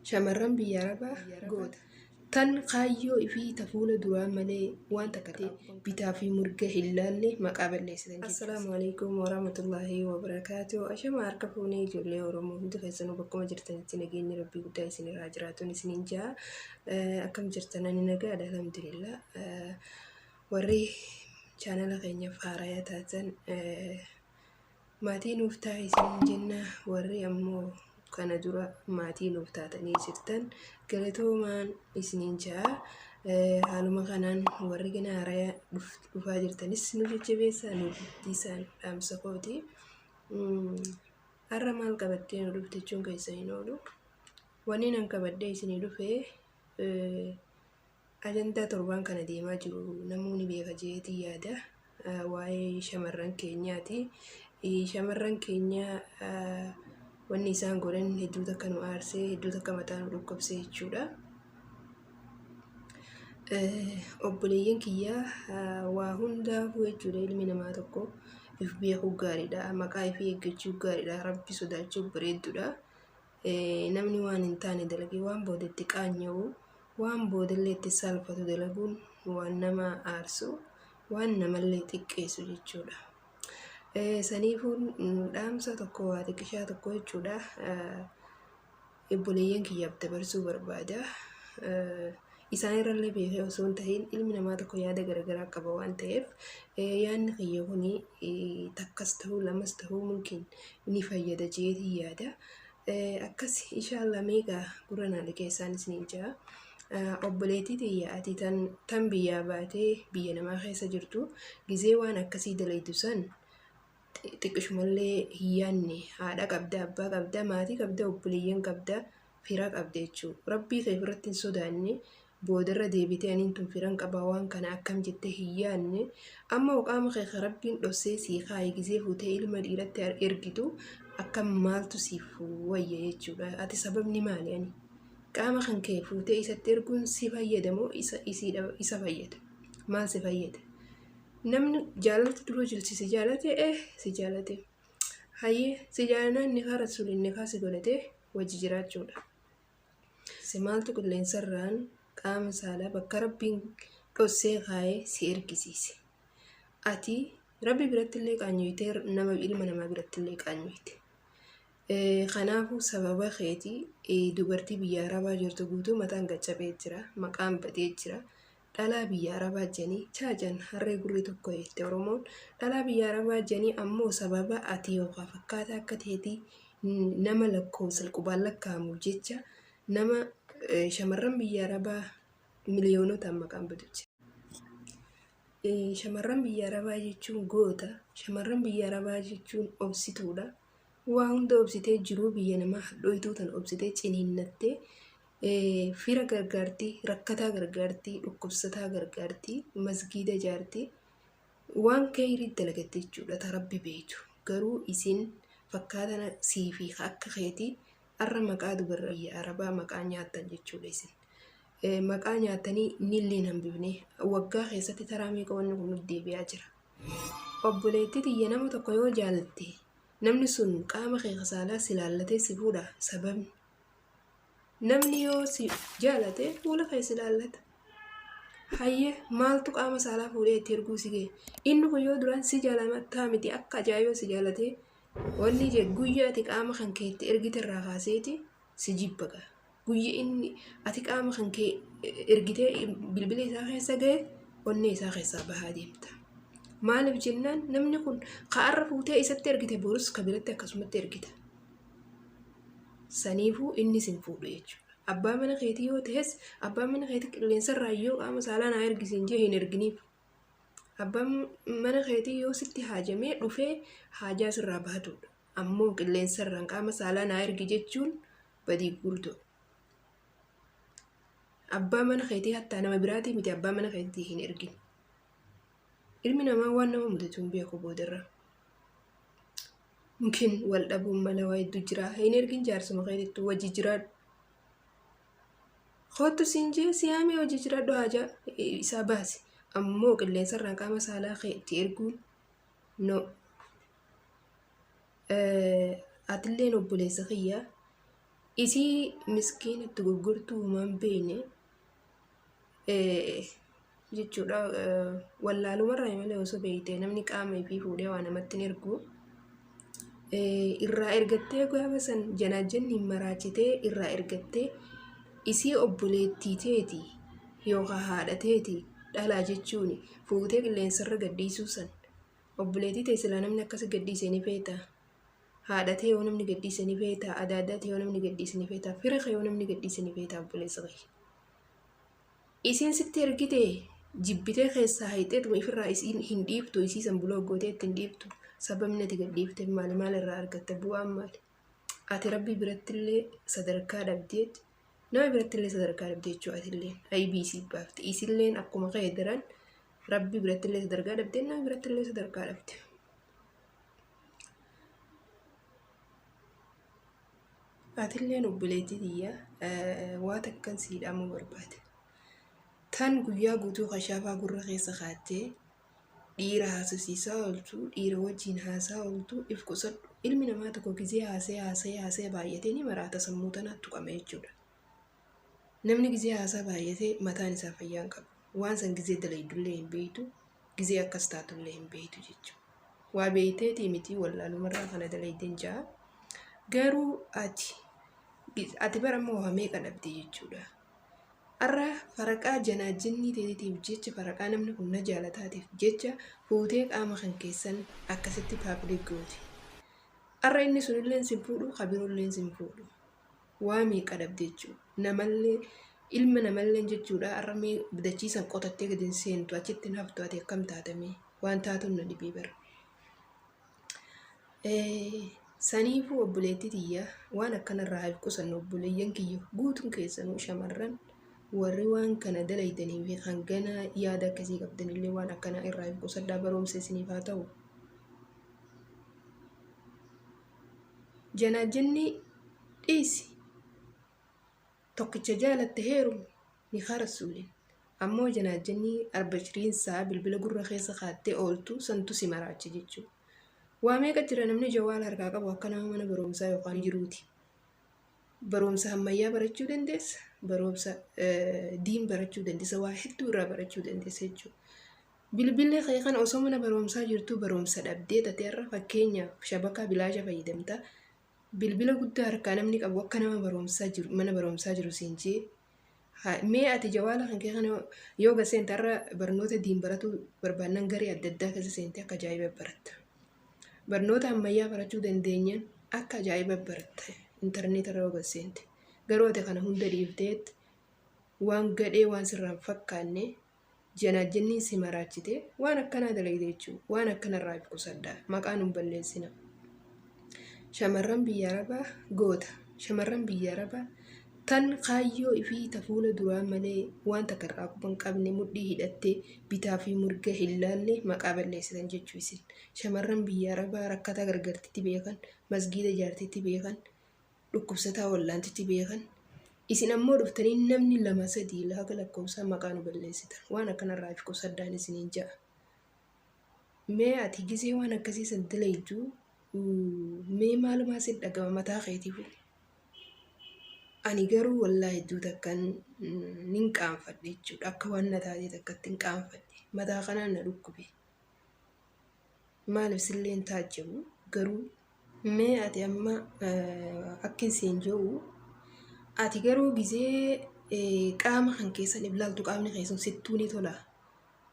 Shamarran biyya Arabaa goota. Tan kaayyoo ifii ta fuula duraa malee waan takka ta'e bitaa fi mirga hin laalle maqaa balleessitan jechuudha. Assalaamu alaikum warahmatullahi wabarakaatu. Ashama harka fuunee ijoollee Oromoo hundi keessanuu bakkuma jirtanitti nageenyi Rabbii guddaa isinirraa jiraatuun isiniin ja'a. Akkam jirtan? Ani nagaadha, alhamdulillah. Warri chaanala keenyaaf haaraya taatan maatii nuuf ta'a isiniin jenna. Warri ammoo kana dura maatii nuuf taatanii jirtan galatoomaan isiniin ja'a. Haaluma kanaan warri gana haaraya dhufaa jirtanis nu jajjabeessaa, nu guddisaan dhaamsa kooti. Har'a maal qabattee nu dhufte jechuun keessa hin oolu. Wanni nan qabadhee isinii dhufe ajandaa torbaan kana deemaa jiru namoonni beeka jeetii yaada. Waa'ee shamarran keenyaati. Shamarran keenya wanni isaan godhan hedduu takka nu aarsee, hedduu takka mataa nu dhukkubsee jechuudha. Obboleeyyan kiyya, waa hundaafuu jechuudha, ilmi namaa tokko if beekuu gaariidha. Maqaa ifii eeggachuu gaariidha. Rabbi sodaachuu bareedduudha. Namni waan hin taane dalagee waan booda itti qaanya'u, waan boodallee itti saalfatu dalaguun waan nama aarsu, waan namallee xiqqeessu jechuudha. Saniifuu dhaamsa tokko, waa xiqqishaa tokko jechuudha, obboleeyyan kiyyaaf dabarsuu barbaada. Isaan irrallee beekee osoo hin tahin, ilmi namaa tokko yaada garaagaraa qaba waan ta'eef, yaadni kiyya kuni takkas ta'uu lamas ta'uu mumkin ni fayyada jeetii yaada. Akkas inshaallah meeqa gurra naa liqeessaan isiniin jira. Obboleettii tiyya, ati tan biyyaa baatee biyya namaa keessa jirtu, gizee waan akkasii dalaydu san xiqqishumallee hin yaanne. Haadha qabda, abbaa qabda, maatii qabda, obboleeyyan qabda, fira qabda jechuudha. Rabbii kee biratti hin sodaanne. Boodarra deebitee aniin tun firan qabaa, waan kana akkam jettee hin yaanne. Amma qaama kee ka Rabbiin dhossee sii kaaye gizee fuutee ilma dhiiratti ergitu akkam maaltu siif wayya jechuudha? Ati sababni maali? Ani qaama kan kee fuutee isatti erguun si fayyada moo isa isiidha isa fayyada? Maal si fayyada? Namni jaalalti dura jirti si jaalate, si jaalate, hayyee, si jaalanaan nikaa rasuuliin nikaa si godhate wajji jiraachuudha. Si maaltu qilleensarraan qaama saalaa bakka Rabbiin dhossee kaayee si ergisiise? Ati Rabbi birattillee qaanyoytee, nama ilma namaa birattillee qaanyoyte. Kanaafuu sababa keetii dubartii biyya Arabaa jirtu guutuu mataan gaccabee jira, maqaan badee jira. Dhalaa biyya Arabaa jedhanii chaajan harree gurri tokko jette Oromoon. Dhalaa biyya Arabaa jedhanii ammoo sababa ati yookaan fakkaataa akka teetii nama lakkoofsa qubaan lakkaa'amuuf jecha nama shamarran biyya Arabaa miliyoonotaan maqaan badu jira. Shamarran biyya Arabaa jechuun goota. Shamarran biyya Arabaa jechuun obsituudha. Waa hunda obsitee, jiruu biyya namaa hadhooytuu tan obsitee ciniinnattee fira gargaartii, rakkataa gargaartii, dhukkubsataa gargaartii, masgiida ijaartii, waan keeyrii dalagatte jechuudha ta Rabbi beeytu. Garuu isin fakkaatana sii fi akka keetii arra maqaa dubarra biyya Arabaa maqaa nyaattan jechuudha isin. Maqaa nyaattanii nillee hin hambifne. Waggaa keessatti taraa meeqa wanni kun nutti deebi'aa jira. Obboleettii tiyya, nama tokko yoo jaalatte, namni sun qaama kee saalaa si laallatee si fuudha sababni. Namni yoo si jaalate fuula kee si laallata. Hayyee, maaltu qaama saalaa fuudhee itti erguu si ga'e? Inni kun yoo duraan si jaalataa miti, akka ajaa'ibaa si jaalatee wanni je guyyaa ati qaama kan kee itti ergite irraa kaaseeti si jibba ga'a. Guyya inni ati qaama kan kee ergitee bilbila isaa keessa ga'e, onnee isaa keessaa bahaa deemta. Maaliif jennaan, namni kun ka'arra fuutee isatti ergite borus ka biratti akkasumatti ergita. Saniifuu inni sin fuudhu jechuudha. Abbaa mana keetii yoo ta'es, abbaan mana keetii qilleensarraa yoo qaama saalaa naa ergisiin jee hin erginiif. Abbaan mana keetii yoo sitti haajamee dhufee haajaa sirraa bahatudha. Ammoo qilleensarraan qaama saalaa naa ergi jechuun badii gurguddoo. Abbaa mana keetii hattaa nama biraatii miti, abbaa mana keetii hin ergin. Ilmi namaa waan nama mudatu hin beeku boodarra. Mungkin wal dhabuun mala, waa hedduu jira. Hin ergin, jaarsuma keetittu wajji jiraadhu. Kootu siin jee si yaamee wajji jiraadhu, haajaa isaa baasi. Ammoo qilleensarraan qaama saalaa kee itti erguun no. Atilleen obboleessa kiyya, Isii miskiinatti gurgurtuu humaan beekne jechuudha. Wallaalumarraa malee osoo beeyte namni qaama ifii fuudhee waa namatti hin ergu. Irraa ergattee gaafa san janaajjanni maraachitee irraa ergattee isii obboleettii teeti yookaan haadha teeti dhalaa jechuun fuutee qilleensarra gadhiisuu san obboleettii tee silaa namni akkasi gadhiise ni feeta. Haadha tee yoo namni gadhiise ni feeta. Adaadaa tee yoo namni gadhiise ni feeta. Fira kee yoo namni gadhiise ni feeta obboleessa kiyya. Isiin sitti ergite jibbitee keessaa hayxeetuma ifirraa isiin hin dhiiftu, isii san buloo gootee itti hin dhiiftu. Sababni ati gadhiifteef maali? Maal irraa argatta? Bu'aan maali? Ati rabbi birattillee sadarkaa dhabdeet nama birattillee sadarkaa dhabde jechuudha. Atillee aybii isii baafte. Isilleen akkuma kee daran rabbi birattillee sadarkaa dhabde, nama birattillee sadarkaa dhabde. Atilleen obboleettii tiyya waa takkan sii dhaamuu barbaade. Tan guyyaa guutuu kashaafaa gurra keessa kaattee dhiira haasofsiisaa ooltu, dhiira wajjin haasaa ooltu if qusadhu. Ilmi namaa tokko gizee haasee haasee haasee baay'atee ni maraata, sammuu tanaa tuqama jechuudha. Namni gizee haasaa baay'atee mataan isaa fayyaa hin qabu. Waan san gizee dalaydullee hin beeytu, gizee akkas taatullee hin beeytu jechuudha. Waa beeyteetii miti, wallaalumarraa kana dalaydeen ja'a. Garuu ati bara ammoo waa meeqa dhabde jechuudha. Har'a faraqaa janaajjinnii teetiitiif jecha, faraqaa namni kun na jaalataatiif jecha fuutee qaama kan keessan akkasitti public gooti. Har'a inni sunillee sin fuudhu, kabiroollee sin fuudhu. Waa meeqa dhabde jechuudha. Namallee ilma namallee jechuudha. Har'a mee dachiisan qotattee gadi hin seentu, achitti hin haftu, ati akkam taatamee waan taatuun na dhibee bara. Saniifuu obboleettii tiyya waan akkanarraa haa qusannu. Obboleeyyan kiyya guutuun keessanuu shamarran warri waan kana dalaydanii fi kan ganaa yaada akkasii qabdanillee waan akkanaa irraa if qusadhaa, barumsa isiniif haa ta'u. Janaajjanni dhiisi, tokkicha jaalatte heerumi ni karasuulin. Ammoo janaajjanni arbashiriinsaa bilbila gurra keessa kaattee ooltu santu si maraacha jechuudha. Waa meeqa jira, namni jawaala harkaa qabu akka nama mana barumsaa yookaan jiruuti. Barumsa ammayyaa barachuu dandeessa, barumsa diin barachuu dandeessa, waa hedduu irraa barachuu dandeessa jechuudha. Bilbilli kee kana osoo mana barumsaa jirtuu barumsa dhabdee tatee irra fakkeenyaaf shabakaa bilaasha fayyadamta. Bilbila guddaa harkaa namni qabu akka nama barumsaa jiru mana barumsaa jiru siin jee. Mee ati jawaala kan kee kana yoo gaseente har'a barnoota diin baratuu barbaannan garee adda addaa keessa seentee akka ajaa'iba baratta. Barnoota ammayyaa barachuu dandeenyaan akka ajaa'iba baratta intarneeta irra yoo gaseente. Garuu ati kana hunda dhiifteet waan gadhee waan sirraan fakkaanne janaajjanniin si maraachite waan akkanaa dalagde jechuudha. Waan akkanarraa if qusadhaa. Maqaa nun balleessina. Shamarran biyya Arabaa goota. Shamarran biyya Arabaa tan kaayyoo ifii ta fuula duraa malee waan takka irraa quba hin qabne mudhii hidhattee bitaa fi mirga hin laalle maqaa balleessitan jechuu isin. Shamarran biyya Arabaa rakkataa gargartitti beekan, masgiida jaartitti beekan, dhukkubsataa wallaantitti beekan. Isin ammoo dhuftanii namni lama sadii haga lakkoofsaa maqaa nu balleessitan. Waan akkanarraa if qusadhaan isiniin ja'a. Mee ati gisee waan akkasii san dalaydu mee maalumaa si dhagama mataa keetiifu? Ani garuu wallaahi hedduu takkan nin qaanfadhe jechuudha. Akka waan na taatee takkatti hin qaanfadhe. Mataa kanaan na dhukkube. Maaliif sillee hin taajjabu garuu. Mee ati amma akkin siin jiru, ati garuu gisee qaama kan keessan ilaaltu qaamni keessan sittuu ni tola.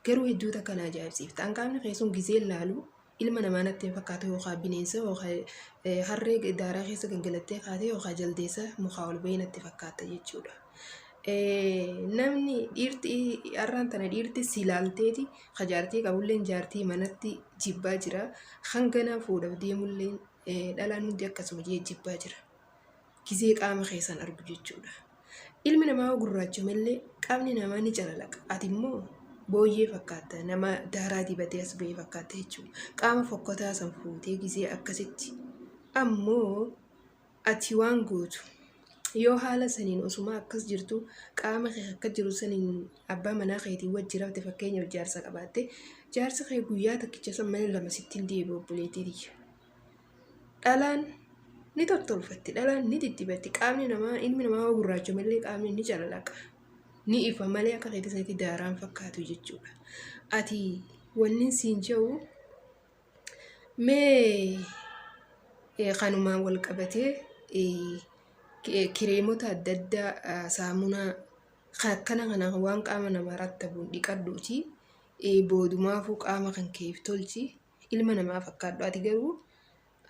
Garuu hedduu takka na ajaa'ibsiifta. An qaamni keessan gisee ilaalu ilma namaa natti hin fakkaatu, yookaan bineensa yookaan harree daaraa keessa gangalattee kaatee yookaan jaldeessa mukaa ol bahee natti fakkaata jechuudha. Namni dhiirti har'aan tana dhiirti si ilaalteeti ka jaartii qabulleen jaartii manatti jibbaa jira. Hanganaa fuudhaaf deemulleen dhalaan hundi akkasuma jee jibbaa jira. Gizee qaama keessan argu jechuudha. Ilmi namaa gurraachamallee qaamni namaa ni calalaqa. Ati immoo booyyee fakkaatta, nama daaraa dibatee as bahee fakkaatta jechuudha. Qaama fokkotaa san fuutee gizee akkasitti ammoo ati waan gootu yoo haala saniin osuma akkas jirtu qaama kee akka jiru saniin abbaa manaa keetii wajji rafte, fakkeenyaaf jaarsa qabaatte, jaarsi kee guyyaa tokkicha san mana lama sitti hin deebi'u obboleettii tiyya. Dhalaan Ni tottolfatti, dhalaan ni diddibatti. Qaamni namaa, ilmi namaa yoo gurraachomellee qaamni ni calalaqa. Ni ifa malee akka keetii sanitti daaraan fakkaatu jechuudha. Ati wanni siin jedhu mee kanumaan wal qabatee kireemota adda addaa, saamunaa akkana kana waan qaama namaa rattabuun dhiqadhuuti. Boodumaafuu qaama kan keef tolchi, ilma namaa fakkaadhu. Ati garuu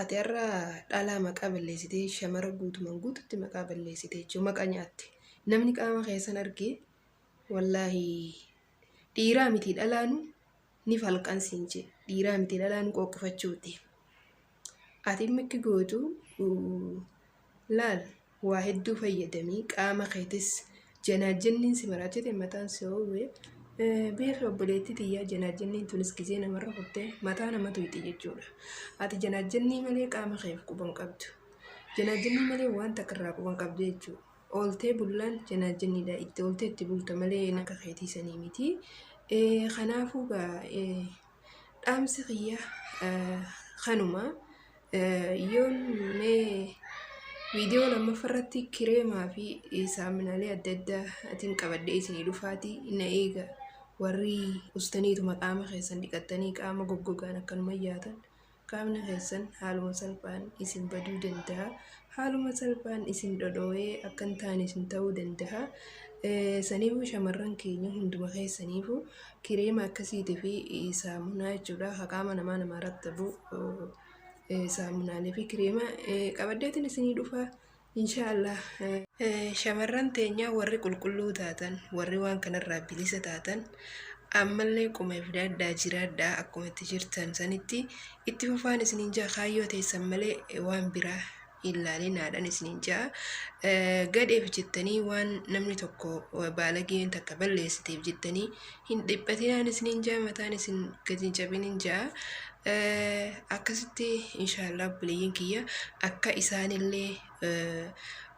ati har'a dhalaa maqaa balleessitee, shamara guutumaan guututti maqaa balleessitee jechuudha, maqaa nyaatte. Namni qaama keessan argee wallaahi dhiiraa miti dhalaanu ni falqan siin jedhe, dhiiraa miti dhalaanu qooqqifachuuti. Ati mikki gootu laal, waa hedduu fayyadamii qaama keetis janaajanniin si maraachite, mataan si hoowwe beeki. Obboleettii tiyyaa, janaajanniin tunis gizee namarra kuttee mataa nama tuyxi jechuudha. Ati janaajannii malee qaama keef quban qabdu. Janaajannii malee waan takka irraa quban qabdu jechuudha. Ooltee bullaan janaajanniidha. Itti ooltee itti bulta malee akka keetii sanii miti. Kanaafuu gaa dhaamsi kiyya kanuma. Yoon mee viidiyoo lammaffaa irratti kireemaa fi saamunaalee adda addaa atiin qabadhee isinii dhufaati na eega. Warri ustaniituma qaama keessan dhiqattanii qaama goggogaan akkanuma yaatan, qaamni keessan haaluma salphaan isin baduu danda'a. Haaluma salphaan isin dhodhoo'ee akka hin taane isin ta'uu danda'a. Saniifuu shamarran keenya hunduma keessaniifuu kireema akkasiitii fi saamunaa jechuudha. Qaama namaa namaa rattabu saamunaalee fi kireema qabaddeetiin isinii dhufa. Inshaallah. Shamarran teenya warri qulqulluu taatan, warri waan kanarraa bilisa taatan, ammallee qumeef daaddaa jiraadhaa. Akkuma itti jirtan sanitti itti fufaan isiniin jaa, kaayyoo teessan malee waan biraa hin laalinaadhaan isiniin jaa. Gadheef jettanii, waan namni tokko baalageen takka balleessiteef jettanii hin dhiphatinaan isiniin jaa, mataan isin gadi hin cabinin jaa. Akkasitti inshaallah obboleeyyiin kiyya, akka isaanillee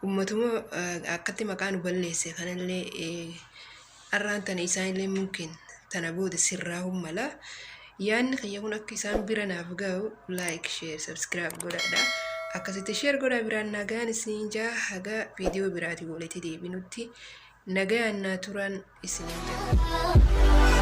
ummatuma akkatti maqaa nu balleesse kanallee arraan tana isaanillee mumkin tana booda sirraa'uu mala. Yaadni kiyya kun akka isaan bira naaf ga'u like, share, subscribe godhaadha. Akkasitti share godhaa biraan nagaan isiniin jaa, haga viidiyoo biraatii walitti deebinutti nagaan naa turan isiniin jaa.